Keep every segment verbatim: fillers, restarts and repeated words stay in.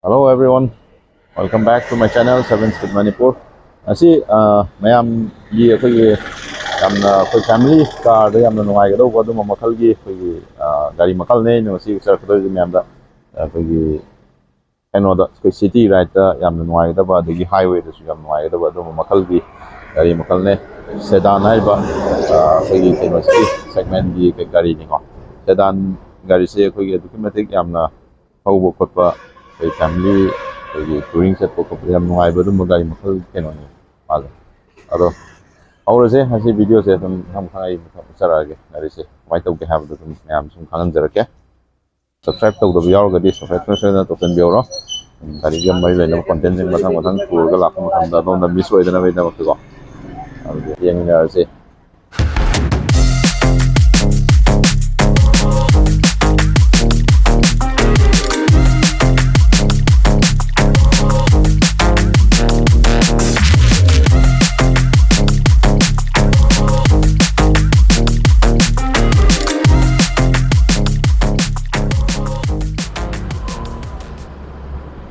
Hello everyone, welcome back to my channel Seven Speed Manipur. ꯉꯁꯤ ꯑ, ꯃꯌꯥꯝꯒꯤ ꯑꯩꯈꯣꯏꯒꯤ ꯌꯥꯝꯅ ꯑꯩꯈꯣꯏ ꯐꯦꯃꯤꯂꯤ ꯀꯥꯔꯗ ꯌꯥꯝꯅ ꯅꯨꯡꯉꯥꯏꯒꯗꯧꯕ ꯑꯗꯨꯝꯕ ꯃꯈꯜꯒꯤ ꯑꯩꯈꯣꯏꯒꯤ ꯑ, ꯒꯥꯔꯤ ꯃꯈꯜꯅꯦ ꯑꯩꯅ ꯉꯁꯤ ꯎꯠꯆꯔꯛꯀꯗꯧꯔꯤꯁꯦ ꯃꯌꯥꯝꯗ꯫ ꯑꯩꯈꯣꯏꯒꯤ ꯀꯩꯅꯣꯗ ꯑꯩꯈꯣꯏ ꯁꯤꯇꯤ ꯔꯥꯏꯗꯠꯇ ꯌꯥꯝꯅ ꯅꯨꯡꯉꯥꯏꯒꯗꯕ ꯑꯗꯒꯤ ꯍꯥꯏꯋꯦꯗꯁꯨ ꯌꯥꯝ ꯅꯨꯡꯉꯥꯏꯒꯗꯕ ꯑꯗꯨꯝꯕ ꯃꯈꯜꯒꯤ ꯒꯥꯔꯤ ꯃꯈꯜꯅꯦ꯫ ꯁꯦꯗꯥꯟ ꯍꯥꯏꯔꯤꯕ ꯑ, ꯑꯩꯈꯣꯏꯒꯤ ꯀꯩꯅꯣꯁꯤꯒꯤ ꯁꯦꯒꯃꯦꯟꯒꯤ ꯒꯥꯔꯤꯅꯤꯀꯣ꯫ ꯁꯦꯗꯥꯟ ꯒꯥꯔꯤꯁꯦ ꯑꯩꯈꯣꯏꯒꯤ ꯑꯗꯨꯛꯀꯤ ꯃꯇꯤꯛ ꯌꯥꯝꯅ ꯊꯧꯕ ꯈꯣꯠꯄ ꯑꯩꯈꯣꯏ ꯐꯦꯃꯤꯂꯤ ꯑꯩꯈꯣꯏꯒꯤ ꯇꯨꯔꯤꯡ ꯆꯠꯄ ꯈꯣꯠꯄ ꯌꯥꯝ ꯅꯨꯡꯉꯥꯏꯕ ꯑꯗꯨꯝꯕ ꯒꯥꯔꯤ ꯃꯈꯜ ꯀꯩꯅꯣꯅꯤ ꯃꯥꯁꯦ꯫ ꯑꯗꯣ ꯍꯧꯔꯁꯦ ꯉꯁꯤ ꯚꯤꯗꯤꯑꯣꯁꯦ ꯑꯗꯨꯝ ꯃꯊꯪ ꯃꯊꯪ ꯑꯩ ꯃꯊꯪ ꯎꯠꯆꯔꯛꯑꯒꯦ ꯒꯥꯔꯤꯁꯦ ꯀꯃꯥꯏꯅ ꯇꯧꯒꯦ ꯍꯥꯏꯕꯗꯣ ꯑꯗꯨꯝ ꯃꯌꯥꯝ ꯁꯨꯝ ꯈꯪꯍꯟꯖꯔꯛꯀꯦ꯫ ꯁꯕꯁꯀ꯭ꯔꯥꯏꯕ ꯇꯧꯗꯕ ꯌꯥꯎꯔꯒꯗꯤ ꯁꯕꯁꯀ꯭ꯔꯥꯏꯕ ꯁꯣꯏꯗꯅ ꯇꯧꯁꯤꯟꯕꯤꯍꯧꯔꯣ꯫ ꯎꯝ, ꯒꯥꯔꯤꯒꯤ ꯌꯥꯝ ꯃꯔꯤ ꯂꯩꯅꯕ ꯀꯣꯟꯇꯦꯟꯁꯤꯡ ꯃꯊꯪ ꯃꯊꯪ ꯄꯨꯔꯒ ꯂꯥꯛꯄ ꯃꯇꯝꯗ ꯑꯗꯣꯝꯗ ꯃꯤꯁ ꯑꯣꯏꯗꯅꯕꯒꯤꯗꯃꯛꯇꯀꯣ꯫ ꯑꯗꯨꯗꯤ ꯌꯦꯡꯃꯤꯟꯅꯔꯁꯤ꯫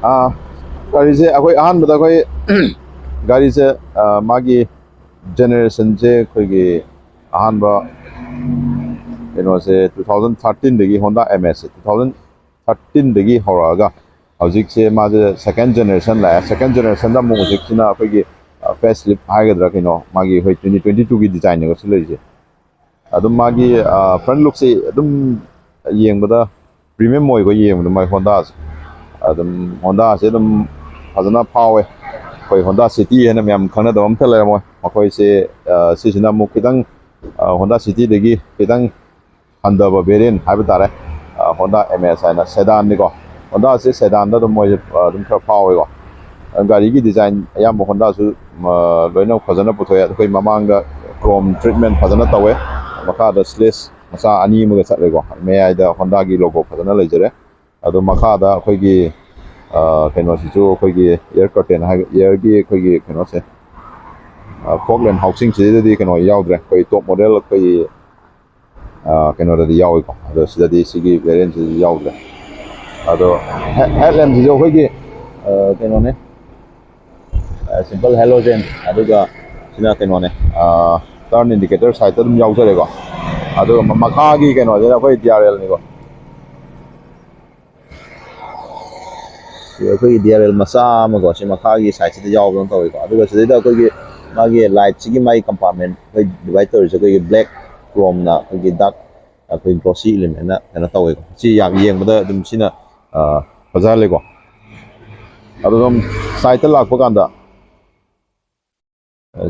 ꯑꯥ, ꯒꯥꯔꯤꯁꯦ ꯑꯩꯈꯣꯏ ꯑꯍꯥꯟꯕꯗ ꯑꯩꯈꯣꯏ ꯒꯥꯔꯤꯁꯦ ꯑꯥ, ꯃꯥꯒꯤ ꯖꯦꯅꯦꯔꯦꯁꯟꯁꯦ ꯑꯩꯈꯣꯏꯒꯤ ꯑꯍꯥꯟꯕ ꯀꯩꯅꯣꯁꯦ two thousand thirteen ꯗꯒꯤ Honda M S ꯁꯦ two thousand thirteen ꯗꯒꯤ ꯍꯧꯔꯛꯑꯒ ꯍꯧꯖꯤꯛꯁꯦ ꯃꯥꯁꯦ ꯁꯦꯀꯦꯟ ꯖꯦꯅꯦꯔꯦꯁꯟ ꯂꯥꯛꯑꯦ꯫ ꯁꯦꯀꯦꯟ ꯖꯦꯅꯦꯔꯦꯁꯟꯗ ꯑꯃꯨꯛ ꯍꯧꯖꯤꯛꯁꯤꯅ ꯑꯩꯈꯣꯏꯒꯤ ꯐꯦꯁ ꯂꯤꯞ ꯍꯥꯏꯒꯗ꯭ꯔꯥ ꯀꯩꯅꯣ, ꯃꯥꯒꯤ ꯑꯩꯈꯣꯏ twenty twenty two ꯒꯤ ꯗꯤꯖꯥꯏꯟꯅꯦꯕ ꯁꯤ ꯂꯩꯔꯤꯁꯦ꯫ ꯑꯗꯨꯝ ꯃꯥꯒꯤ ꯐ꯭ꯔꯟ ꯂꯨꯛꯁꯤ ꯑꯗꯨꯝ ꯌꯦꯡꯕꯗ ꯄ꯭ꯔꯤꯃꯤꯌꯝ ꯑꯣꯏꯕ ꯌꯦꯡꯕꯗ ꯃꯥꯏ ꯍꯣꯟꯗꯥꯁꯦ ꯑꯗꯨꯝ ꯍꯣꯟꯗꯥꯁꯦ ꯑꯗꯨꯝ ꯐꯖꯅ ꯐꯥꯎꯋꯦ꯫ ꯑꯩꯈꯣꯏ ꯍꯣꯟꯗꯥ ꯁꯤꯇꯤ ꯍꯥꯏꯅ ꯃꯌꯥꯝ ꯈꯪꯅꯗꯕ ꯑꯝꯇ ꯂꯩꯔꯝꯃꯣꯏ꯫ ꯃꯈꯣꯏꯁꯦ ꯑ, ꯁꯤꯁꯤꯅ ꯑꯃꯨꯛ ꯈꯤꯇꯪ ꯍꯣꯟꯗꯥ ꯁꯤꯇꯤꯗꯒꯤ ꯈꯤꯇꯪ ꯍꯟꯊꯕ ꯚꯦꯔꯤꯌꯟ ꯍꯥꯏꯕ ꯇꯥꯔꯦ꯫ ꯍꯣꯟꯗꯥ M S ꯍꯥꯏꯅ ꯁꯦꯗꯥꯟꯅꯤꯀꯣ꯫ ꯍꯣꯟꯗꯥꯁꯦ ꯁꯦꯗꯥꯟꯗ ꯑꯗꯨꯝ ꯃꯣꯏꯁꯦ ꯑ, ꯑꯗꯨꯝ ꯈꯔ ꯐꯥꯎꯋꯦꯀꯣ꯫ ꯒꯥꯔꯤꯒꯤ ꯗꯤꯖꯥꯏꯟ ꯑꯌꯥꯝꯕ ꯍꯣꯟꯗꯥꯁꯨ ꯑ, ꯂꯣꯏꯅ ꯐꯖꯅ ꯄꯨꯊꯣꯛꯑꯦ꯫ ꯑꯩꯈꯣꯏ ꯃꯃꯥꯡꯗ ꯀ꯭ꯔꯣꯝ ꯇ꯭ꯔꯤꯠꯃꯦꯟ ꯐꯖꯅ ꯇꯧꯋꯦ꯫ ꯃꯈꯥꯗ ꯁ꯭ꯂꯦꯁ ꯃꯆꯥ ꯑꯅꯤ ꯑꯃꯒ ꯆꯠꯂꯦꯀꯣ꯫ ꯃꯌꯥꯏꯗ ꯍꯣꯟꯗꯥꯒꯤ ꯂꯣꯒꯣ ꯐꯖꯅ ꯂꯩꯖꯔꯦ꯫ ꯑꯗꯣ ꯃꯈꯥꯗ ꯑꯩꯈꯣꯏꯒꯤ ꯑ, ꯀꯩꯅꯣꯁꯤꯁꯨ ꯑꯩꯈꯣꯏꯒꯤ ꯏꯌꯔ ꯀꯔꯇꯦꯟ ꯍꯥꯏ, ꯏꯌꯔꯒꯤ ꯑꯩꯈꯣꯏꯒꯤ ꯀꯩꯅꯣꯁꯦ, ꯐꯣꯛ ꯂꯦꯝ ꯍꯥꯎꯁꯤꯡꯁꯤꯗꯗꯤ ꯀꯩꯅꯣ ꯌꯥꯎꯗ꯭ꯔꯦ꯫ ꯑꯩꯈꯣꯏ ꯇꯣꯞ ꯃꯣꯗꯦꯜ ꯑꯩꯈꯣꯏꯒꯤ ꯑ, ꯀꯩꯅꯣꯗꯗꯤ ꯌꯥꯎꯏꯀꯣ꯫ ꯑꯗꯣ ꯁꯤꯗꯗꯤ ꯁꯤꯒꯤ ꯚꯦꯔꯤꯌꯟꯁꯤꯗꯤ ꯌꯥꯎꯗ꯭ꯔꯦ꯫ ꯑꯗꯣ ꯍꯦꯗ ꯂꯦꯝꯁꯤꯁꯨ ꯑꯩꯈꯣꯏꯒꯤ ꯀꯩꯅꯣꯅꯦ, ꯁꯤꯝꯄꯜ ꯍꯦꯂꯣꯖꯦꯟ꯫ ꯑꯗꯨꯒ ꯁꯤꯅ ꯀꯩꯅꯣꯅꯦ, ꯇꯔꯟ ꯏꯟꯗꯤꯀꯦꯇꯔ ꯁꯥꯏꯠꯇ ꯑꯗꯨꯝ ꯌꯥꯎꯖꯔꯦꯀꯣ꯫ ꯑꯗꯨꯒ ꯃꯈꯥꯒꯤ ꯀꯩꯅꯣꯁꯤꯅ ꯑꯩꯈꯣꯏ ꯗꯤ ꯑꯥꯔ ꯑꯦꯜꯅꯤꯀꯣ꯫ ꯁꯤ ꯑꯩꯈꯣꯏꯒꯤ ꯗꯤ ꯑꯥꯔ ꯑꯦꯜ ꯃꯆꯥ ꯑꯃꯀꯣ, ꯁꯤ ꯃꯈꯥꯒꯤ ꯁꯥꯏꯠꯁꯤꯗ ꯌꯥꯎꯕꯗꯧꯅ ꯇꯧꯋꯤꯀꯣ꯫ ꯑꯗꯨꯒ ꯁꯤꯗꯩꯗ ꯑꯩꯈꯣꯏꯒꯤ ꯃꯥꯒꯤ ꯂꯥꯏꯠꯁꯤꯒꯤ ꯃꯥꯒꯤ ꯀꯝꯄꯥꯔꯠꯃꯦꯟ ꯑꯩꯈꯣꯏ ꯗꯤꯚꯥꯏꯠ ꯇꯧꯔꯤꯁꯦ ꯑꯩꯈꯣꯏꯒꯤ ꯕ꯭ꯂꯦꯛ ꯀ꯭ꯔꯣꯝꯅ ꯑꯩꯈꯣꯏꯒꯤ ꯗꯥꯛ ꯑꯩꯈꯣꯏ ꯒ꯭ꯂꯣꯁꯤ ꯏꯂꯤꯃꯦꯟꯅ ꯀꯩꯅꯣ ꯇꯧꯋꯦꯀꯣ꯫ ꯁꯤ ꯌꯥꯝ ꯌꯦꯡꯕꯗ ꯑꯗꯨꯝ ꯁꯤꯅ ꯐꯖꯍꯜꯂꯦꯀꯣ꯫ ꯑꯗꯨ ꯑꯗꯨꯝ ꯁꯥꯏꯠꯇ ꯂꯥꯛꯄ ꯀꯥꯟꯗ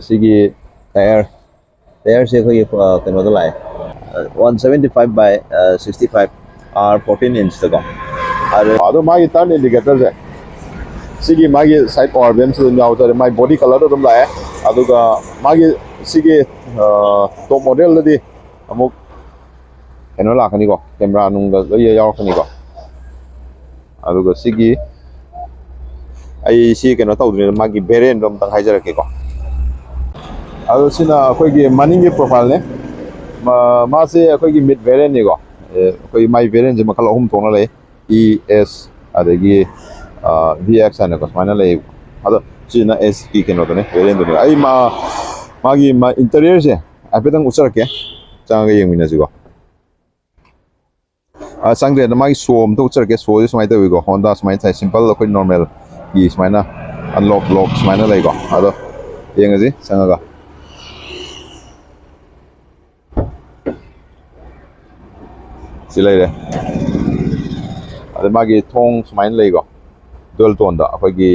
ꯁꯤꯒꯤ ꯇꯥꯌꯔ ꯇꯥꯌꯔꯁꯦ ꯑꯩꯈꯣꯏꯒꯤ ꯀꯩꯅꯣꯗ ꯂꯥꯛꯑꯦ, one seventy five by sixty five, R fourteen ꯏꯟꯁꯇꯀꯣ꯫ ꯑꯗꯣ ꯑꯗꯣ ꯃꯥꯒꯤ ꯇꯔꯟ ꯏꯟꯗꯤꯀꯦꯇꯔꯁꯦ ꯁꯤꯒꯤ ꯃꯥꯒꯤ ꯁꯥꯏꯠ ꯑꯣ ꯑꯥꯔ ꯕꯤ ꯑꯦꯝꯁꯤꯗ ꯑꯗꯨꯝ ꯌꯥꯎꯖꯔꯦ꯫ ꯃꯥꯏ ꯕꯣꯗꯤ ꯀꯂꯔꯗ ꯑꯗꯨꯝ ꯂꯥꯛꯑꯦ꯫ ꯑꯗꯨꯒ ꯃꯥꯒꯤ ꯁꯤꯒꯤ ꯇꯣꯞ ꯃꯣꯗꯦꯜꯗꯗꯤ ꯑꯃꯨꯛ ꯀꯩꯅꯣ ꯂꯥꯛꯀꯅꯤꯀꯣ, ꯀꯦꯃꯦꯔꯥ ꯅꯨꯡꯗ ꯂꯣꯏ ꯌꯥꯎꯔꯛꯀꯅꯤꯀꯣ꯫ ꯑꯗꯨꯒ ꯁꯤꯒꯤ ꯑꯩ ꯁꯤ ꯀꯩꯅꯣ ꯇꯧꯗ꯭ꯔꯤꯉꯩꯗ ꯃꯥꯒꯤ ꯚꯦꯔꯤꯌꯦꯟꯗꯣ ꯑꯝꯇꯪ ꯍꯥꯏꯖꯔꯛꯀꯦꯀꯣ꯫ ꯑꯗꯣ ꯁꯤꯅ ꯑꯩꯈꯣꯏꯒꯤ ꯃꯅꯤꯡꯒꯤ ꯄ꯭ꯔꯣꯐꯥꯏꯜꯅꯦ꯫ ꯃꯥꯁꯦ ꯑꯩꯈꯣꯏꯒꯤ ꯃꯤꯠ ꯚꯦꯔꯤꯌꯦꯟꯅꯤꯀꯣ꯫ ꯑꯩꯈꯣꯏ ꯃꯥꯏ ꯚꯦꯔꯤꯌꯦꯟꯁꯦ ꯃꯈꯜ ꯑꯍꯨꯝ ꯊꯣꯛꯅ ꯂꯩ: ꯏ, ꯑꯦꯁ, ꯑꯗꯒꯤ ꯚꯤ ꯑꯦꯛꯁ ꯍꯥꯏꯅꯀꯣ ꯁꯨꯃꯥꯏꯅ ꯂꯩꯌꯦꯕ꯫ ꯑꯗꯣ ꯁꯤꯅ ꯑꯦꯁꯀꯤ ꯀꯩꯅꯣꯗꯨꯅꯦ, ꯚꯦꯔꯤꯌꯦꯟꯗꯨꯅꯦ꯫ ꯑꯩ ꯃꯥ ꯃꯥꯒꯤ ꯏꯟꯇꯔꯤꯌꯔꯁꯦ ꯍꯥꯏꯐꯦꯠꯇꯪ ꯎꯠꯆꯔꯛꯀꯦ, ꯆꯪꯉꯒ ꯌꯦꯡꯃꯤꯟꯅꯁꯤꯀꯣ꯫ ꯑ, ꯆꯪꯗ꯭ꯔꯦ꯫ ꯑꯗ ꯃꯥꯒꯤ ꯁꯣ ꯑꯝꯇ ꯎꯠꯆꯔꯛꯀꯦ꯫ ꯁꯣꯁꯦ ꯁꯨꯃꯥꯏꯅ ꯇꯧꯋꯤꯀꯣ, ꯍꯣꯟꯗꯥ ꯁꯨꯃꯥꯏꯅ ꯊꯥꯏ, ꯁꯤꯝꯄꯜ ꯑꯩꯈꯣꯏ ꯅꯣꯔꯃꯦꯜꯒꯤ ꯁꯨꯃꯥꯏꯅ ꯑꯟꯂꯣꯛ ꯂꯣꯛ ꯁꯨꯃꯥꯏꯅ ꯂꯩꯀꯣ꯫ ꯑꯗꯣ ꯌꯦꯡꯉꯁꯤ ꯆꯪꯉꯒ꯫ ꯁꯤ ꯂꯩꯔꯦ꯫ ꯑꯗ ꯃꯥꯒꯤ ꯊꯣꯡ ꯁꯨꯃꯥꯏꯅ ꯂꯩꯀꯣ, ꯗꯨꯋꯦꯜ ꯇꯣꯟꯗ ꯑꯩꯈꯣꯏꯒꯤ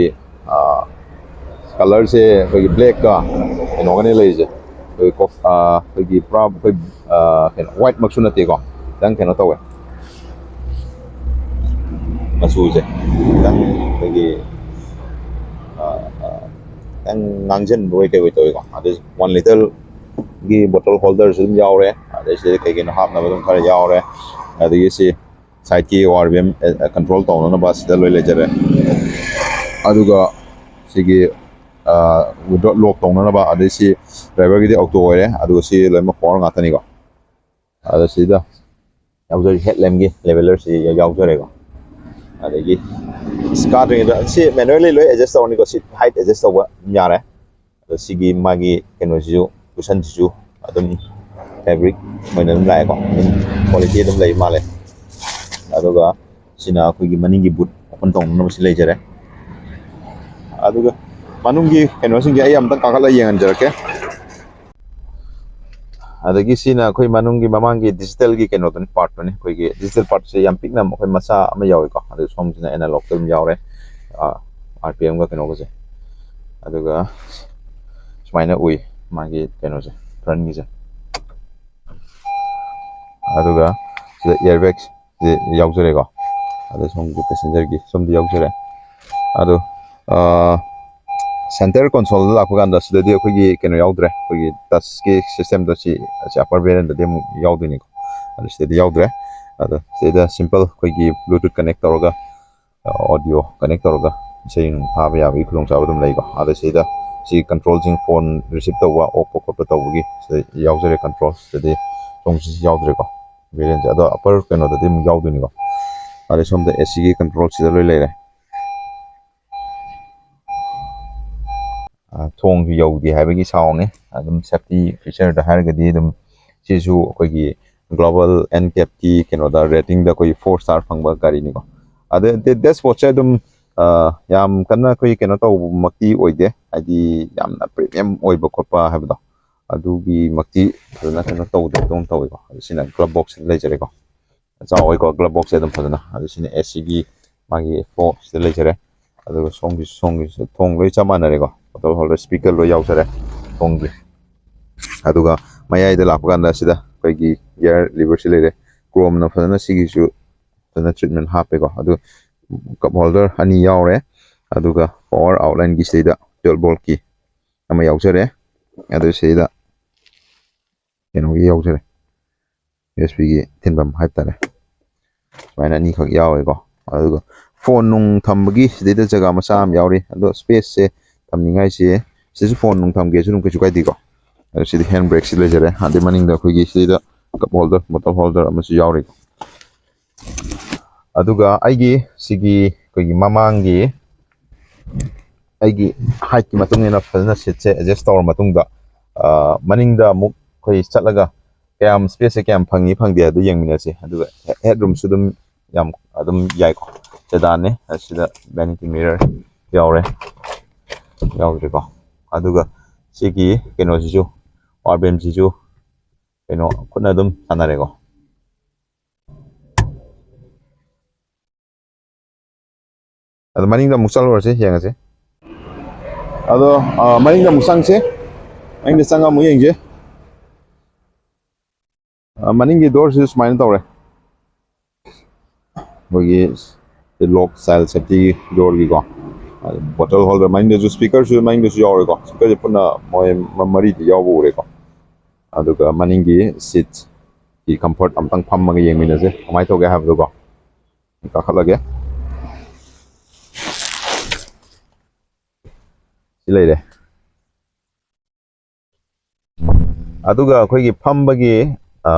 ꯀꯂꯔꯁꯦ ꯑꯩꯈꯣꯏꯒꯤ ꯕ꯭ꯂꯦꯛꯀ ꯀꯩꯅꯣꯒꯅꯦ ꯂꯩꯔꯤꯁꯦ꯫ ꯑꯩꯈꯣꯏ ꯀꯣꯐ-, ꯑꯩꯈꯣꯏꯒꯤ ꯄꯨꯔꯥ ꯑꯩꯈꯣꯏ ꯀꯩꯅꯣ, ꯋꯥꯏꯠꯃꯛꯁꯨ ꯅꯠꯇꯦꯀꯣ, ꯈꯤꯇꯪ ꯀꯩꯅꯣ ꯇꯧꯋꯦ꯫ ꯃꯆꯨꯁꯦ ꯈꯤꯇꯪ ꯑꯩꯈꯣꯏꯒꯤ ꯈꯤꯇꯪ ꯉꯥꯡꯁꯤꯟꯕ ꯑꯣꯏ ꯀꯩ ꯑꯣꯏ ꯇꯧꯋꯤꯀꯣ꯫ ꯑꯗꯩ ꯋꯥꯟ ꯂꯤꯇꯔꯒꯤ ꯕꯣꯇꯜ ꯍꯣꯜꯗꯔꯁꯨ ꯑꯗꯨꯝ ꯌꯥꯎꯔꯦ꯫ ꯑꯗꯩ ꯁꯤꯗ ꯀꯩ ꯀꯩꯅꯣ ꯍꯥꯞꯅꯕ ꯑꯗꯨꯝ ꯈꯔ ꯌꯥꯎꯔꯦ꯫ ꯑꯗꯒꯤ ꯁꯤ ꯁꯥꯏꯠꯀꯤ ꯑꯣ ꯑꯥꯔ ꯕꯤ ꯑꯦꯝ ꯀꯟꯇ꯭ꯔꯣꯜ ꯇꯧꯅꯅꯕ ꯁꯤꯗ ꯂꯣꯏ ꯂꯩꯖꯔꯦ꯫ ꯑꯗꯨꯒ ꯁꯤꯒꯤ ꯋꯤꯟꯗꯣ ꯂꯣꯛ ꯇꯧꯅꯅꯕ, ꯑꯗꯩ ꯁꯤ ꯗ꯭ꯔꯥꯏꯚꯔꯒꯤꯗꯤ ꯑꯣꯇꯣ ꯑꯣꯏꯔꯦ꯫ ꯑꯗꯨꯒ ꯁꯤ ꯂꯣꯏꯅꯃꯛ ꯄꯋꯥꯔ ꯉꯥꯛꯇꯅꯤꯀꯣ꯫ ꯑꯗꯣ ꯁꯤꯗ ꯌꯥꯎꯖꯔꯤ, ꯍꯦꯠ ꯂꯦꯝꯒꯤ ꯂꯦꯚꯦꯂꯔꯁꯤ ꯌꯥꯎꯖꯔꯦꯀꯣ꯫ ꯑꯗꯒꯤ ꯀꯥꯗ꯭ꯔꯤꯉꯩꯗ ꯁꯤ ꯃꯦꯅꯨꯋꯦꯜꯂꯤ ꯂꯣꯏ ꯑꯦꯗꯖꯁ ꯇꯧꯔꯅꯤꯀꯣ꯫ ꯁꯤ ꯍꯥꯏꯠ ꯑꯦꯗꯖꯁ ꯇꯧꯕ ꯑꯗꯨꯝ ꯌꯥꯔꯦ꯫ ꯑꯗꯣ ꯁꯤꯒꯤ ꯃꯥꯒꯤ ꯀꯩꯅꯣꯁꯤꯁꯨ, ꯀꯨꯁꯟꯁꯤꯁꯨ ꯑꯗꯨꯝ ꯐꯦꯕ꯭ꯔꯤꯛ ꯑꯣꯏꯅ ꯑꯗꯨꯝ ꯂꯥꯛꯑꯦꯀꯣ꯫ ꯑꯗꯨꯝ ꯀ꯭ꯋꯥꯂꯤꯇꯤ ꯑꯗꯨꯝ ꯂꯩ ꯃꯥꯜꯂꯦ꯫ ꯑꯗꯨꯒ ꯁꯤꯅ ꯑꯩꯈꯣꯏꯒꯤ ꯃꯅꯤꯡꯒꯤ ꯕꯨꯠ ꯑꯣꯄꯟ ꯇꯧꯅꯅꯕꯁꯤ ꯂꯩꯖꯔꯦ꯫ ꯑꯗꯨꯒ ꯃꯅꯨꯡꯒꯤ ꯀꯩꯅꯣꯁꯤꯡꯁꯦ ꯑꯩ ꯑꯝꯇꯪ ꯀꯥꯈꯠꯂꯒ ꯌꯦꯡꯍꯟꯖꯔꯛꯀꯦ꯫ ꯑꯗꯒꯤ ꯁꯤꯅ ꯑꯩꯈꯣꯏ ꯃꯅꯨꯡꯒꯤ ꯃꯃꯥꯡꯒꯤ ꯗꯤꯖꯤꯇꯦꯜꯒꯤ ꯀꯩꯅꯣꯗꯨꯅꯤ, ꯄꯥꯔꯠꯇꯨꯅꯤ꯫ ꯑꯩꯈꯣꯏꯒꯤ ꯗꯤꯖꯤꯇꯦꯜ ꯄꯥꯔꯠꯁꯦ ꯌꯥꯝ ꯄꯤꯛꯅ ꯑꯩꯈꯣꯏ ꯃꯆꯥ ꯑꯃ ꯌꯥꯎꯏꯀꯣ꯫ ꯑꯗꯨ ꯁꯣꯝꯁꯤꯅ ꯑꯦꯅꯥꯂꯣꯛꯇ ꯑꯗꯨꯝ ꯌꯥꯎꯔꯦ, ꯑꯥꯔ ꯄꯤ ꯑꯦꯝꯒ ꯀꯩꯅꯣꯒꯁꯦ꯫ ꯑꯗꯨꯒ ꯁꯨꯃꯥꯏꯅ ꯎꯏ ꯃꯥꯒꯤ ꯀꯩꯅꯣꯁꯦ, ꯐ꯭ꯔꯟꯒꯤꯁꯦ꯫ ꯑꯗꯨꯒ ꯁꯤꯗ ꯏꯌꯥꯔꯕꯦꯒꯁꯦ ꯌꯥꯎꯖꯔꯦꯀꯣ꯫ ꯑꯗ ꯁꯣꯝꯒꯤ ꯄꯦꯁꯦꯟꯖꯔꯒꯤ ꯁꯣꯝꯗ ꯌꯥꯎꯖꯔꯦ꯫ ꯑꯗꯣ ꯁꯦꯟꯇꯔ ꯀꯣꯟꯁꯣꯜꯗ ꯂꯥꯛꯄ ꯀꯥꯟꯗ ꯁꯤꯗꯗꯤ ꯑꯩꯈꯣꯏꯒꯤ ꯀꯩꯅꯣ ꯌꯥꯎꯗ꯭ꯔꯦ, ꯑꯩꯈꯣꯏꯒꯤ ꯇꯁꯀꯤ ꯁꯤꯁꯇꯦꯝꯗꯣ ꯁꯤ, ꯑꯁꯤ ꯑꯞꯄꯔ ꯚꯦꯔꯤꯌꯟꯗꯗꯤ ꯑꯃꯨꯛ ꯌꯥꯎꯗꯣꯏꯅꯤꯀꯣ꯫ ꯑꯗꯣ ꯁꯤꯗꯗꯤ ꯌꯥꯎꯗ꯭ꯔꯦ꯫ ꯑꯗꯣ ꯁꯤꯗ ꯁꯤꯝꯄꯜ ꯑꯩꯈꯣꯏꯒꯤ ꯕ꯭ꯂꯨꯇꯨꯠ ꯀꯅꯦꯛ ꯇꯧꯔꯒ, ꯑꯣꯗꯤꯑꯣ ꯀꯅꯦꯛ ꯇꯧꯔꯒ ꯏꯁꯩ ꯅꯨꯡ ꯊꯥꯕ ꯌꯥꯕꯒꯤ ꯈꯨꯗꯣꯡꯆꯥꯕ ꯑꯗꯨꯝ ꯂꯩꯀꯣ꯫ ꯑꯗ ꯁꯤꯗ ꯁꯤ ꯀꯟꯇ꯭ꯔꯣꯜꯁꯤꯡ, ꯐꯣꯟ ꯔꯤꯁꯤꯞ ꯇꯧꯕ, ꯑꯣꯛꯄ ꯈꯣꯠꯄ ꯇꯧꯕꯒꯤ ꯁꯤꯗ ꯌꯥꯎꯖꯔꯦ ꯀꯟꯇ꯭ꯔꯣꯜ꯫ ꯁꯤꯗꯗꯤ ꯁꯣꯝꯁꯤ ꯌꯥꯎꯗ꯭ꯔꯦꯀꯣ, ꯚꯦꯔꯤꯌꯟꯁꯦ꯫ ꯑꯗꯣ ꯑꯞꯄꯔ ꯀꯩꯅꯣꯗꯗꯤ ꯑꯃꯨꯛ ꯌꯥꯎꯗꯣꯏꯅꯤꯀꯣ꯫ ꯑꯗꯩ ꯁꯣꯝꯗ ꯑꯦ ꯁꯤꯒꯤ ꯀꯟꯇ꯭ꯔꯣꯜ ꯁꯤꯗ ꯂꯣꯏ ꯂꯩꯔꯦ꯫ ꯑ, ꯊꯣꯡꯁꯨ ꯌꯧꯗꯦ ꯍꯥꯏꯕꯒꯤ ꯁꯥꯎꯟꯅꯤ꯫ ꯑꯗꯨꯝ ꯁꯦꯐꯇꯤ ꯐꯤꯆꯔꯗ ꯍꯥꯏꯔꯒꯗꯤ ꯑꯗꯨꯝ ꯁꯤꯁꯨ ꯑꯩꯈꯣꯏꯒꯤ ꯒ꯭ꯂꯣꯕꯦꯜ ꯑꯦꯟ ꯀꯦꯞꯀꯤ ꯀꯩꯅꯣꯗ ꯔꯦꯇꯤꯡꯗ ꯑꯩꯈꯣꯏ ꯐꯣꯔ ꯁ꯭ꯇꯥꯔ ꯐꯪꯕ ꯒꯥꯔꯤꯅꯤꯀꯣ꯫ ꯑꯗꯩ ꯗꯦꯁꯕꯣꯔꯗꯁꯦ ꯑꯗꯨꯝ, ꯑ, ꯌꯥꯝ ꯀꯟꯅ ꯑꯩꯈꯣꯏ ꯀꯩꯅꯣ ꯇꯧꯕꯃꯛꯇꯤ ꯑꯣꯏꯗꯦ, ꯍꯥꯏꯗꯤ ꯌꯥꯝꯅ ꯄ꯭ꯔꯤꯃꯤꯌꯝ ꯑꯣꯏꯕ ꯈꯣꯠꯄ ꯍꯥꯏꯕꯗꯣ ꯑꯗꯨꯒꯤꯃꯛꯇꯤ ꯐꯖꯅ ꯀꯩꯅꯣ ꯇꯧꯗꯕꯗꯧꯅ ꯇꯧꯋꯦꯀꯣ꯫ ꯑꯗꯨ ꯁꯤꯅ ꯒ꯭ꯂꯕ ꯕꯣꯛꯁꯁꯤꯗ ꯂꯩꯖꯔꯦꯀꯣ꯫ ꯆꯥꯎꯋꯦꯀꯣ ꯒ꯭ꯂꯕ ꯕꯣꯛꯁꯁꯦ ꯑꯗꯨꯝ ꯐꯖꯅ꯫ ꯑꯗꯨ ꯁꯤꯅ ꯑꯦ ꯁꯤꯒꯤ ꯃꯥꯒꯤ ꯐꯣꯔ ꯁꯤꯗ ꯂꯩꯖꯔꯦ꯫ ꯑꯗꯨꯒ ꯁꯣꯝꯒꯤ, ꯁꯣꯝꯒꯤꯁꯨ ꯊꯣꯡ ꯂꯣꯏ ꯆꯞ ꯃꯥꯟꯅꯔꯦꯀꯣ꯫ ꯕꯣꯇꯜ ꯍꯣꯜꯗꯔ, ꯏꯁꯄꯤꯀꯔ ꯂꯣꯏ ꯌꯥꯎꯖꯔꯦ ꯊꯣꯡꯒꯤ꯫ ꯑꯗꯨꯒ ꯃꯌꯥꯏꯗ ꯂꯥꯛꯄ ꯀꯥꯟꯗ ꯁꯤꯗ ꯑꯩꯈꯣꯏꯒꯤ ꯒꯤꯌꯔ ꯂꯤꯚꯔꯁꯤ ꯂꯩꯔꯦ꯫ ꯀ꯭ꯔꯣꯝꯅ ꯐꯖꯅ ꯁꯤꯒꯤꯁꯨ ꯐꯖꯅ ꯇ꯭ꯔꯤꯠꯃꯦꯟ ꯍꯥꯞꯄꯦꯀꯣ꯫ ꯑꯗꯨ ꯀꯞ ꯍꯣꯜꯗꯔ ꯑꯅꯤ ꯌꯥꯎꯔꯦ꯫ ꯑꯗꯨꯒ ꯄꯋꯥꯔ ꯑꯥꯎꯠꯂꯥꯏꯟꯒꯤ ꯁꯤꯗꯩꯗ ꯇ꯭ꯋꯦꯜꯕ ꯚꯣꯜꯠꯀꯤ ꯑꯃ ꯌꯥꯎꯖꯔꯦ꯫ ꯑꯗꯨ ꯁꯤꯗꯩꯗ ꯀꯩꯅꯣꯒꯤ ꯌꯥꯎꯖꯔꯦ, ꯌꯨ ꯑꯦꯁ ꯕꯤꯒꯤ ꯊꯤꯟꯐꯝ ꯍꯥꯏꯕ ꯇꯥꯔꯦ꯫ ꯁꯨꯃꯥꯏꯅ ꯑꯅꯤꯈꯛ ꯌꯥꯎꯋꯦꯀꯣ꯫ ꯑꯗꯨꯒ ꯐꯣꯟ ꯅꯨꯡ ꯊꯝꯕꯒꯤ ꯁꯤꯗꯩꯗ ꯖꯒꯥ ꯃꯆꯥ ꯑꯃ ꯌꯥꯎꯔꯤ꯫ ꯑꯗꯣ ꯁ꯭ꯄꯦꯁꯁꯦ ꯊꯝꯅꯤꯡꯉꯥꯏꯁꯦ ꯁꯤꯗꯁꯨ ꯐꯣꯟ ꯅꯨꯡ ꯊꯝꯒꯦꯁꯨ ꯑꯗꯨꯝ ꯀꯩꯁꯨ ꯀꯥꯏꯗꯦꯀꯣ꯫ ꯑꯗꯣ ꯁꯤꯗꯤ ꯍꯦꯟ ꯕ꯭ꯔꯦꯛꯁꯤ ꯂꯩꯖꯔꯦ꯫ ꯑꯗꯩ ꯃꯅꯤꯡꯗ ꯑꯩꯈꯣꯏꯒꯤ ꯁꯤꯗꯩꯗ ꯀꯞ ꯍꯣꯜꯗꯔ, ꯕꯣꯇꯜ ꯍꯣꯜꯗꯔ ꯑꯃꯁꯨ ꯌꯥꯎꯔꯤꯀꯣ꯫ ꯑꯗꯨꯒ ꯑꯩꯒꯤ ꯁꯤꯒꯤ ꯑꯩꯈꯣꯏꯒꯤ ꯃꯃꯥꯡꯒꯤ ꯑꯩꯒꯤ ꯍꯥꯏꯠꯀꯤ ꯃꯇꯨꯡ ꯏꯟꯅ ꯐꯖꯅ ꯁꯤꯠꯁꯦ ꯑꯦꯗꯖꯁ ꯇꯧꯔ ꯃꯇꯨꯡꯗ, ꯑ, ꯃꯅꯤꯡꯗ ꯑꯃꯨꯛ ꯑꯩꯈꯣꯏ ꯆꯠꯂꯒ ꯀꯌꯥꯝ, ꯁ꯭ꯄꯦꯁꯁꯦ ꯀꯌꯥꯝ ꯐꯪꯉꯤ ꯐꯪꯗꯦ ꯑꯗꯨ ꯌꯦꯡꯃꯤꯟꯅꯁꯤ꯫ ꯑꯗꯨꯒ ꯍꯦꯠ ꯔꯨꯝꯁꯨ ꯑꯗꯨꯝ ꯌꯥꯝ ꯑꯗꯨꯝ ꯌꯥꯏꯀꯣ꯫ ꯁꯦꯗꯥꯟꯅꯦ, ꯑꯁꯤꯗ ꯚꯦꯅꯤꯇꯤ ꯃꯤꯔꯔ ꯌꯥꯎꯔꯦ, ꯌꯥꯎꯗ꯭ꯔꯤꯀꯣ꯫ ꯑꯗꯨꯒ ꯁꯤꯒꯤ ꯀꯩꯅꯣꯁꯤꯁꯨ, ꯄꯋꯥꯔ ꯕꯦꯝꯁꯤꯁꯨ ꯀꯩꯅꯣ ꯈꯨꯠꯅ ꯑꯗꯨꯝ ꯁꯥꯟꯅꯔꯦꯀꯣ꯫ ꯑꯗꯣ ꯃꯅꯤꯡꯗ ꯑꯃꯨꯛ ꯆꯠꯂꯨꯔꯁꯤ, ꯌꯦꯡꯉꯁꯤ꯫ ꯑꯗꯣ, ꯑ, ꯃꯅꯤꯡꯗ ꯑꯃꯨꯛ ꯆꯪꯁꯤ꯫ ꯃꯅꯤꯡꯗ ꯆꯪꯉ ꯑꯃꯨꯛ ꯌꯦꯡꯁꯤ꯫ ꯑ, ꯃꯅꯤꯡꯒꯤ ꯗꯣꯔꯁꯤꯁꯨ ꯁꯨꯃꯥꯏꯅ ꯇꯧꯔꯦ꯫ ꯑꯩꯈꯣꯏꯒꯤ ꯂꯣꯛ ꯆꯥꯏꯜ ꯁꯦꯐꯇꯤ ꯗꯣꯔꯒꯤꯀꯣ꯫ ꯕꯣꯇꯜ ꯍꯣꯜꯗꯔ ꯃꯅꯤꯡꯗꯁꯨ, ꯁ꯭ꯄꯤꯀꯔꯁꯨ ꯃꯅꯤꯡꯗꯁꯨ ꯌꯥꯎꯔꯦꯀꯣ꯫ ꯁ꯭ꯄꯤꯀꯔꯁꯦ ꯄꯨꯟꯅ ꯃꯣꯏ ꯃ-, ꯃꯔꯤꯗꯤ ꯌꯥꯎꯕ ꯎꯔꯦꯀꯣ꯫ ꯑꯗꯨꯒ ꯃꯅꯤꯡꯒꯤ ꯁꯤꯠꯀꯤ ꯀꯝꯐꯔꯠ ꯑꯝꯇꯪ ꯐꯝꯃꯒ ꯌꯦꯡꯃꯤꯟꯅꯁꯦ, ꯀꯃꯥꯏꯅ ꯇꯧꯒꯦ ꯍꯥꯏꯕꯗꯣꯀꯣ꯫ ꯀꯥꯈꯠꯂꯒꯦ꯫ ꯁꯤ ꯂꯩꯔꯦ꯫ ꯑꯗꯨꯒ ꯑꯩꯈꯣꯏꯒꯤ ꯐꯝꯕꯒꯤ, ꯑ,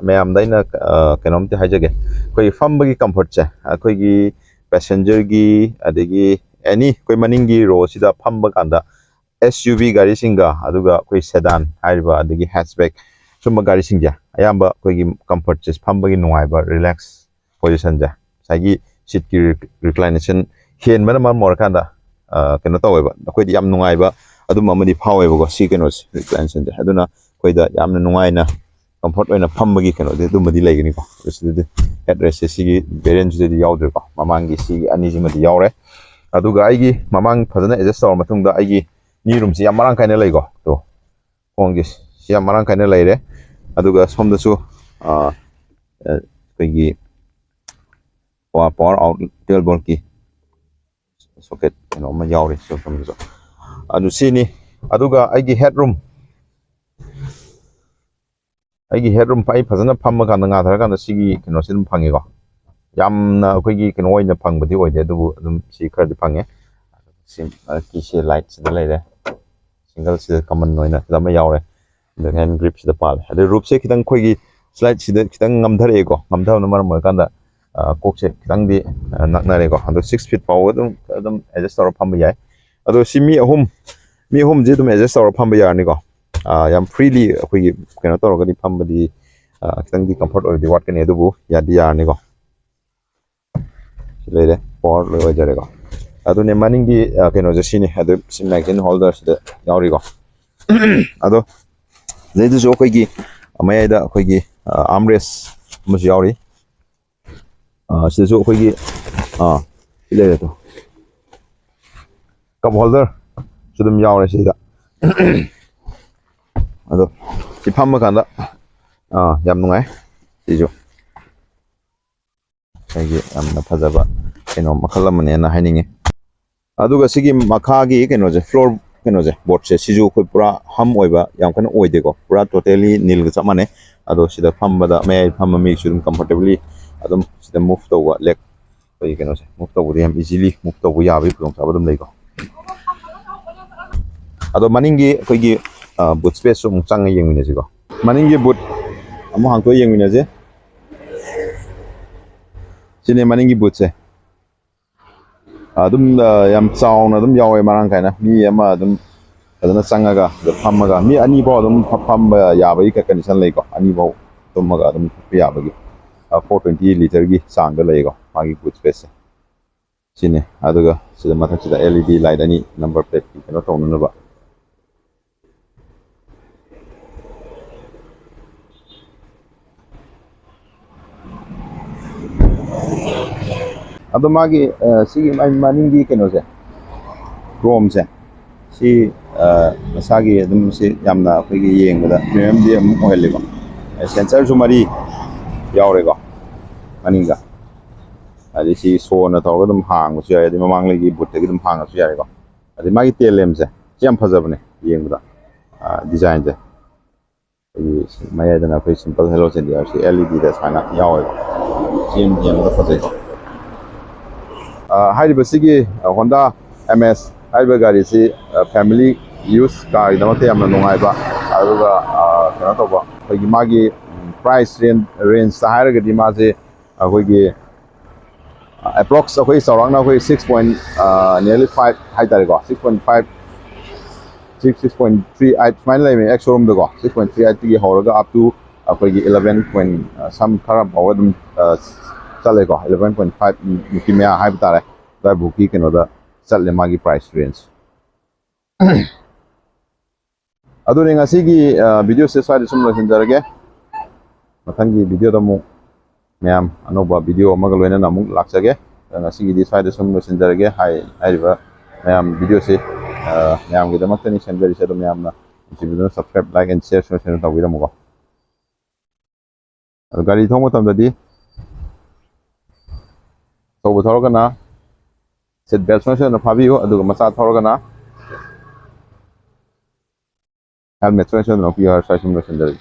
ꯃꯌꯥꯝꯗ ꯑꯩꯅ, ꯑ, ꯀꯩꯅꯣꯝꯇ ꯍꯥꯏꯖꯒꯦ꯫ ꯑꯩꯈꯣꯏꯒꯤ ꯐꯝꯕꯒꯤ ꯀꯝꯐꯔꯠꯁꯦ, ꯑꯩꯈꯣꯏꯒꯤ ꯄꯦꯁꯦꯟꯖꯔꯒꯤ, ꯑꯗꯒꯤ ꯑꯦꯅꯤ ꯑꯩꯈꯣꯏ ꯃꯅꯤꯡꯒꯤ ꯔꯣꯁꯤꯗ ꯐꯝꯕ ꯀꯥꯟꯗ, ꯑꯦꯁ ꯌꯨ ꯚꯤ ꯒꯥꯔꯤꯁꯤꯡꯒ, ꯑꯗꯨꯒ ꯑꯩꯈꯣꯏ ꯁꯦꯗꯥꯟ ꯍꯥꯏꯔꯤꯕ, ꯑꯗꯒꯤ ꯍꯦꯠꯆꯕꯦꯛ, ꯁꯨꯝꯕ ꯒꯥꯔꯤꯁꯤꯡꯁꯦ ꯑꯌꯥꯝꯕ ꯑꯩꯈꯣꯏꯒꯤ ꯀꯝꯐꯔꯠꯁꯦ, ꯐꯝꯕꯒꯤ ꯅꯨꯡꯉꯥꯏꯕ, ꯔꯤꯂꯦꯛꯁ ꯄꯣꯖꯤꯁꯟꯁꯦ, ꯉꯁꯥꯏꯒꯤ ꯁꯤꯠꯀꯤ ꯔꯤꯀ꯭ꯂꯥꯏꯅꯦꯁꯟ ꯍꯦꯟꯕꯅ ꯃꯔꯝ ꯑꯣꯏꯔꯀꯥꯟꯗ, ꯑ, ꯀꯩꯅꯣ ꯇꯧꯋꯦꯕ, ꯑꯩꯈꯣꯏꯗ ꯌꯥꯝ ꯅꯨꯡꯉꯥꯏꯕ ꯑꯗꯨꯝꯕ ꯑꯃꯗꯤ ꯐꯥꯎꯋꯦꯕꯀꯣ, ꯁꯤ ꯀꯩꯅꯣꯁꯦ, ꯔꯤꯀ꯭ꯂꯥꯏꯅꯦꯁꯟꯁꯦ꯫ ꯑꯗꯨꯅ ꯑꯩꯈꯣꯏꯗ ꯌꯥꯝꯅ ꯅꯨꯡꯉꯥꯏꯅ, ꯀꯝꯐꯔꯠ ꯑꯣꯏꯅ ꯐꯝꯕꯒꯤ ꯀꯩꯅꯣꯗꯤ ꯑꯗꯨꯝꯕꯗꯤ ꯂꯩꯒꯅꯤꯀꯣ꯫ ꯑꯗꯨ ꯁꯤꯗꯗꯤ ꯍꯦꯠ ꯔꯦꯁꯁꯦ ꯁꯤꯒꯤ ꯚꯦꯔꯤꯌꯟꯁꯤꯗꯗꯤ ꯌꯥꯎꯗ꯭ꯔꯦꯀꯣ, ꯃꯃꯥꯡꯒꯤ ꯁꯤꯒꯤ ꯑꯅꯤꯁꯤꯃꯗꯤ ꯌꯥꯎꯔꯦ꯫ ꯑꯗꯨꯒ ꯑꯩꯒꯤ ꯃꯃꯥꯡ ꯐꯖꯅ ꯑꯦꯗꯖꯁ ꯇꯧꯔ ꯃꯇꯨꯡꯗ, ꯑꯩꯒꯤ ꯅꯤ ꯔꯨꯝꯁꯤ ꯌꯥꯝ ꯃꯔꯥꯡ ꯀꯥꯏꯅ ꯂꯩꯀꯣ꯫ ꯇꯣ, ꯈꯣꯡꯒꯤ ꯁꯤ ꯌꯥꯝ ꯃꯔꯥꯡ ꯀꯥꯏꯅ ꯂꯩꯔꯦ꯫ ꯑꯗꯨꯒ ꯁꯣꯝꯗꯁꯨ, ꯑ, ꯑ, ꯑꯩꯈꯣꯏꯒꯤ ꯄꯋꯥꯔ, ꯄꯋꯥꯔ ꯑꯥꯎꯠ ꯇ꯭ꯋꯦꯜꯕ ꯚꯣꯜꯠꯀꯤ ꯁꯣꯀꯦꯠ ꯀꯩꯅꯣ ꯑꯃ ꯌꯥꯎꯔꯤ ꯁꯣꯝꯗꯁꯨ꯫ ꯑꯗꯨ ꯁꯤꯅꯤ꯫ ꯑꯗꯨꯒ ꯑꯩꯒꯤ ꯍꯦꯠ ꯔꯨꯝ, ꯑꯩꯒꯤ ꯍꯦꯠ ꯔꯨꯝ ꯑꯩ ꯐꯖꯅ ꯐꯝꯃꯀꯥꯟꯗ, ꯉꯥꯊꯔꯀꯥꯟꯗ ꯁꯤꯒꯤ ꯀꯩꯅꯣꯁꯤ ꯑꯗꯨꯝ ꯐꯪꯉꯤꯀꯣ꯫ ꯌꯥꯝꯅ ꯑꯩꯈꯣꯏꯒꯤ ꯀꯩꯅꯣ ꯑꯣꯏꯅ ꯐꯪꯕꯗꯤ ꯑꯣꯏꯗꯦ, ꯑꯗꯨꯕꯨ ꯑꯗꯨꯝ ꯁꯤ ꯈꯔꯗꯤ ꯐꯪꯉꯦ꯫ ꯁꯤ, ꯑ, ꯀꯤꯁꯦ ꯂꯥꯏꯠꯁꯤꯗ ꯂꯩꯔꯦ꯫ ꯁꯤꯡꯒꯜꯁꯤꯗ ꯀꯃꯟ ꯑꯣꯏꯅ ꯁꯤꯗ ꯑꯃ ꯌꯥꯎꯔꯦ꯫ ꯑꯗꯨꯒ ꯍꯦꯟ ꯒ꯭ꯔꯤꯞꯁꯤꯗ ꯄꯥꯜꯂꯦ꯫ ꯑꯗꯩ ꯔꯨꯞꯁꯦ ꯈꯤꯇꯪ ꯑꯩꯈꯣꯏꯒꯤ ꯁ꯭ꯂꯥꯏꯠꯁꯤꯗ ꯈꯤꯇꯪ ꯉꯝꯊꯔꯛꯑꯦꯀꯣ꯫ ꯉꯝꯊꯕꯅ ꯃꯔꯝ ꯑꯣꯏꯔꯀꯥꯟꯗ ꯀꯣꯛꯁꯦ ꯈꯤꯇꯪꯗꯤ ꯅꯛꯅꯔꯦꯀꯣ꯫ ꯑꯗꯣ ꯁꯤꯛꯁ ꯐꯤꯠ ꯐꯥꯎꯕ ꯑꯗꯨꯝ ꯑꯗꯨꯝ ꯑꯦꯗꯖꯁ ꯇꯧꯔ ꯐꯝꯕ ꯌꯥꯏ꯫ ꯑꯗꯣ ꯁꯤ ꯃꯤ ꯑꯍꯨꯝ, ꯃꯤ ꯑꯍꯨꯝꯁꯤ ꯑꯗꯨꯝ ꯑꯦꯗꯖꯁ ꯇꯧꯔ ꯐꯝꯕ ꯌꯥꯔꯅꯤꯀꯣ꯫ ꯌꯥꯝ ꯐ꯭ꯔꯤꯂꯤ ꯑꯩꯈꯣꯏꯒꯤ ꯀꯩꯅꯣ ꯇꯧꯔꯒꯗꯤ ꯐꯝꯕꯗꯤ ꯈꯤꯇꯪꯗꯤ ꯀꯝꯐꯔꯠ ꯑꯣꯏꯔꯗꯤ ꯋꯥꯠꯀꯅꯤ, ꯑꯗꯨꯕꯨ ꯌꯥꯗꯤ ꯌꯥꯔꯅꯤꯀꯣ꯫ ꯁꯤ ꯂꯩꯔꯦ, ꯄꯋꯥꯔ ꯂꯣꯏ ꯑꯣꯏꯖꯔꯦꯀꯣ꯫ ꯑꯗꯨꯅꯦ ꯃꯅꯤꯡꯒꯤ ꯀꯩꯅꯣꯁꯦ ꯁꯤꯅꯤ, ꯑꯗꯨ ꯁꯤ ꯃꯦꯒꯥꯖꯤꯟ ꯍꯣꯜꯗꯔꯁꯤꯗ ꯌꯥꯎꯔꯤꯀꯣ꯫ ꯑꯗꯣ ꯁꯤꯗꯩꯗꯁꯨ ꯑꯩꯈꯣꯏꯒꯤ ꯃꯌꯥꯏꯗ ꯑꯩꯈꯣꯏꯒꯤ ꯑꯥꯔꯝ ꯔꯦꯁ ꯑꯃꯁꯨ ꯌꯥꯎꯔꯤ꯫ ꯁꯤꯗꯁꯨ ꯑꯩꯈꯣꯏꯒꯤ ꯁꯤ ꯂꯩꯔꯦ, ꯀꯞ ꯍꯣꯜꯗꯔꯁꯨ ꯑꯗꯨꯝ ꯌꯥꯎꯔꯦ ꯁꯤꯗ꯫ ꯑꯗꯣ ꯁꯤ ꯐꯝꯃ ꯀꯥꯟꯗ ꯌꯥꯝ ꯅꯨꯡꯉꯥꯏ꯫ ꯁꯤꯁꯨ ꯑꯩꯒꯤ ꯌꯥꯝꯅ ꯐꯖꯕ ꯀꯩꯅꯣ ꯃꯈꯜ ꯑꯃꯅꯦꯅ ꯍꯥꯏꯅꯤꯡꯉꯤ꯫ ꯑꯗꯨꯒ ꯁꯤꯒꯤ ꯃꯈꯥꯒꯤ ꯀꯩꯅꯣꯁꯦ, ꯐ꯭ꯂꯣꯔ ꯀꯩꯅꯣꯁꯦ, ꯕꯣꯔꯗꯁꯦ, ꯁꯤꯁꯨ ꯑꯩꯈꯣꯏ ꯄꯨꯔꯥ ꯍꯝ ꯑꯣꯏꯕ ꯌꯥꯝ ꯀꯟꯅ ꯑꯣꯏꯗꯦꯀꯣ, ꯄꯨꯔꯥ ꯇꯣꯇꯦꯂꯤ ꯅꯤꯜꯒ ꯆꯞ ꯃꯥꯟꯅꯩ꯫ ꯑꯗꯣ ꯁꯤꯗ ꯐꯝꯕꯗ, ꯃꯌꯥꯏ ꯐꯝꯕ ꯃꯤꯁꯨ ꯑꯗꯨꯝ ꯀꯝꯐꯣꯔꯇꯦꯕꯂꯤ ꯑꯗꯨꯝ ꯁꯤꯗ ꯃꯨꯚ ꯇꯧꯕ, ꯂꯦꯛ ꯑꯩꯈꯣꯏꯒꯤ ꯀꯩꯅꯣꯁꯦ ꯃꯨꯚ ꯇꯧꯕꯗ ꯌꯥꯝ ꯏꯖꯤꯂꯤ ꯃꯨꯚ ꯇꯧꯕ ꯌꯥꯕꯒꯤ ꯈꯨꯗꯣꯡꯆꯥꯕ ꯑꯗꯨꯝ ꯂꯩꯀꯣ꯫ ꯑꯗꯣ ꯃꯅꯤꯡꯒꯤ ꯑꯩꯈꯣꯏꯒꯤ ꯕꯨꯠ ꯁ꯭ꯄꯦꯁꯁꯨ ꯑꯃꯨꯛ ꯆꯪꯉ ꯌꯦꯡꯃꯤꯟꯅꯁꯤꯀꯣ꯫ ꯃꯅꯤꯡꯒꯤ ꯕꯨꯠ ꯑꯃꯨꯛ ꯍꯥꯡꯇꯣꯛꯑ ꯌꯦꯡꯃꯤꯟꯅꯁꯦ꯫ ꯁꯤꯅꯦ ꯃꯅꯤꯡꯒꯤ ꯕꯨꯠꯁꯦ꯫ ꯑꯗꯨꯝ ꯌꯥꯝ ꯆꯥꯎꯅ ꯑꯗꯨꯝ ꯌꯥꯎꯋꯦ, ꯃꯔꯥꯡ ꯀꯥꯏꯅ꯫ ꯃꯤ ꯑꯃ ꯑꯗꯨꯝ ꯐꯖꯅ ꯆꯪꯉꯒ ꯑꯗꯨ ꯐꯝꯃꯒ, ꯃꯤ ꯑꯅꯤ ꯐꯥꯎ ꯑꯗꯨꯝ ꯐꯝꯕ ꯌꯥꯕꯒꯤ ꯀꯟꯗꯤꯁꯟ ꯂꯩꯀꯣ꯫ ꯑꯅꯤ ꯐꯥꯎ ꯇꯨꯝꯃꯒ ꯑꯗꯨꯝ ꯊꯛꯄ ꯌꯥꯕꯒꯤ, ꯐꯣꯔ ꯇ꯭ꯋꯦꯟꯇꯤ ꯂꯤꯇꯔꯒꯤ ꯆꯥꯡꯗ ꯂꯩꯀꯣ, ꯃꯥꯒꯤ ꯕꯨꯠ ꯁ꯭ꯄꯦꯁꯁꯦ꯫ ꯁꯤꯅꯤ꯫ ꯑꯗꯨꯒ ꯁꯤꯗ ꯃꯊꯛꯁꯤꯗ ꯑꯦꯜ ꯏ ꯗꯤ ꯂꯥꯏꯠ ꯑꯅꯤ, ꯅꯝꯕꯔ ꯄ꯭ꯂꯦꯠꯀꯤ ꯀꯩꯅꯣ ꯇꯧꯅꯅꯕ꯫ ꯑꯗꯣ ꯃꯥꯒꯤ ꯁꯤꯒꯤ ꯃꯥꯒꯤ ꯃꯅꯤꯡꯒꯤ ꯀꯩꯅꯣꯁꯦ, ꯀ꯭ꯔꯣꯝꯁꯦ, ꯁꯤ ꯃꯁꯥꯒꯤ ꯑꯗꯨꯝ ꯁꯤ ꯌꯥꯝꯅ ꯑꯩꯈꯣꯏꯒꯤ ꯌꯦꯡꯕꯗ ꯄ꯭ꯔꯤꯃꯤꯌꯝꯗꯤ ꯑꯗꯨꯝ ꯑꯣꯏꯍꯜꯂꯤꯀꯣ꯫ ꯁꯦꯟꯁꯔꯁꯨ ꯃꯔꯤ ꯌꯥꯎꯔꯦꯀꯣ ꯃꯅꯤꯡꯗ꯫ ꯑꯗꯩ ꯁꯤ ꯁꯣꯅ ꯇꯧꯔꯒ ꯑꯗꯨꯝ ꯍꯥꯡꯕꯁꯨ ꯌꯥꯏ, ꯑꯗꯩ ꯃꯃꯥꯡꯂꯩꯒꯤ ꯕꯨꯠꯇꯒꯤ ꯑꯗꯨꯝ ꯍꯥꯡꯉꯁꯨ ꯌꯥꯔꯦꯀꯣ꯫ ꯑꯗꯩ ꯃꯥꯒꯤ ꯇꯦꯜ ꯂꯦꯝꯁꯦ ꯁꯤ ꯌꯥꯝ ꯐꯖꯕꯅꯦ ꯌꯦꯡꯕꯗ, ꯗꯤꯖꯥꯏꯟꯁꯦ꯫ ꯑꯩꯈꯣꯏꯒꯤ ꯃꯌꯥꯏꯗꯅ ꯑꯩꯈꯣꯏ ꯁꯤꯝꯄꯜ ꯍꯦꯂꯣꯖꯦꯟ ꯗꯤꯌꯥꯔꯁꯤ ꯑꯦꯜ ꯏ ꯗꯤꯗ ꯁꯨꯃꯥꯏꯅ ꯌꯥꯎꯋꯦꯕ꯫ ꯁꯤ ꯌꯥꯝ ꯌꯦꯡꯕꯗ ꯐꯖꯩꯀꯣ꯫ ꯍꯥꯏꯔꯤꯕꯁꯤꯒꯤ ꯍꯣꯟꯗꯥ ꯑꯦꯝ ꯑꯦꯁ ꯍꯥꯏꯔꯤꯕ ꯒꯥꯔꯤꯁꯤ ꯐꯦꯃꯤꯂꯤ ꯌꯨꯁ ꯀꯥꯔꯒꯤꯗꯃꯛꯇ ꯌꯥꯝꯅ ꯅꯨꯡꯉꯥꯏꯕ, ꯑꯗꯨꯒ ꯀꯩꯅꯣ ꯇꯧꯕ, ꯑꯩꯈꯣꯏꯒꯤ ꯃꯥꯒꯤ ꯄ꯭ꯔꯥꯏꯁ ꯔꯦꯟꯖꯇ ꯍꯥꯏꯔꯒꯗꯤ ꯃꯥꯁꯦ ꯑꯩꯈꯣꯏꯒꯤ ꯑꯦꯄ꯭ꯔꯣꯛꯁ ꯑꯩꯈꯣꯏ ꯆꯥꯎꯔꯥꯛꯅ ꯑꯩꯈꯣꯏ six point nearly five ꯍꯥꯏꯇꯥꯔꯦꯀꯣ, six point five six six point three eight ꯁꯨꯃꯥꯏꯅ ꯂꯩꯕꯅꯦ X ꯁꯣꯔꯨꯝꯗꯀꯣ꯫ Six point three eight ꯇꯒꯤ ꯍꯧꯔꯒ up to ꯑꯩꯈꯣꯏꯒꯤ eleven point some ꯈꯔ ꯐꯥꯎꯕ ꯑꯗꯨꯝ ꯆꯠꯂꯦꯀꯣ꯫ Eleven point five ꯃꯨꯛꯀꯤ ꯃꯌꯥ ꯍꯥꯏꯕ ꯇꯥꯔꯦ, ꯑꯗꯨꯋꯥꯏꯐꯥꯎꯀꯤ ꯀꯩꯅꯣꯗ ꯆꯠꯂꯦ ꯃꯥꯒꯤ ꯄ꯭ꯔꯥꯏꯁ ꯔꯦꯟꯖ꯫ ꯑꯗꯨꯅꯤ ꯉꯁꯤꯒꯤ ꯚꯤꯗꯤꯑꯣꯁꯦ ꯁ꯭ꯋꯥꯏꯗ ꯁꯨꯝ ꯂꯣꯏꯁꯤꯟꯖꯔꯒꯦ꯫ ꯃꯊꯪꯒꯤ ꯚꯤꯗꯤꯑꯣꯗ ꯑꯃꯨꯛ ꯃꯌꯥꯝ ꯑꯅꯧꯕ ꯚꯤꯗꯤꯑꯣ ꯑꯃꯒ ꯂꯣꯏꯅꯅ ꯑꯃꯨꯛ ꯂꯥꯛꯆꯒꯦ꯫ ꯑꯗꯣ ꯉꯁꯤꯒꯤꯗꯤ ꯁ꯭ꯋꯥꯏꯗ ꯁꯨꯝ ꯂꯣꯏꯁꯤꯟꯖꯔꯒꯦ꯫ ꯍꯥꯏ-, ꯍꯥꯏꯔꯤꯕ ꯃꯌꯥꯝ ꯚꯤꯗꯤꯑꯣꯁꯤ ꯃꯌꯥꯝꯒꯤꯗꯃꯛꯇꯅꯤ ꯁꯦꯝꯖꯔꯤꯁꯦ꯫ ꯑꯗꯣ ꯃꯌꯥꯝꯅ ꯅꯨꯡꯁꯤꯕꯤꯗꯨꯅ subscribe, like and share ꯁꯣꯏꯗꯅ ꯇꯧꯕꯤꯔꯝꯃꯨꯀꯣ꯫ ꯑꯗꯣ ꯒꯥꯔꯤ ꯊꯧꯕ ꯃꯇꯝꯗꯗꯤ ꯑꯆꯧꯕ ꯊꯧꯔꯒꯅ seat belt ꯁꯣꯏꯗꯅ ꯐꯥꯕꯤꯌꯨ, ꯑꯗꯨꯒ ꯃꯆꯥ ꯊꯧꯔꯒꯅ helmet ꯁꯣꯏꯗꯅ ꯎꯞꯄꯤꯌꯨ ꯍꯥꯏꯔ ꯁ꯭ꯋꯥꯏ ꯁꯨꯝ ꯂꯣꯏꯁꯤꯟꯖꯔꯒꯦ꯫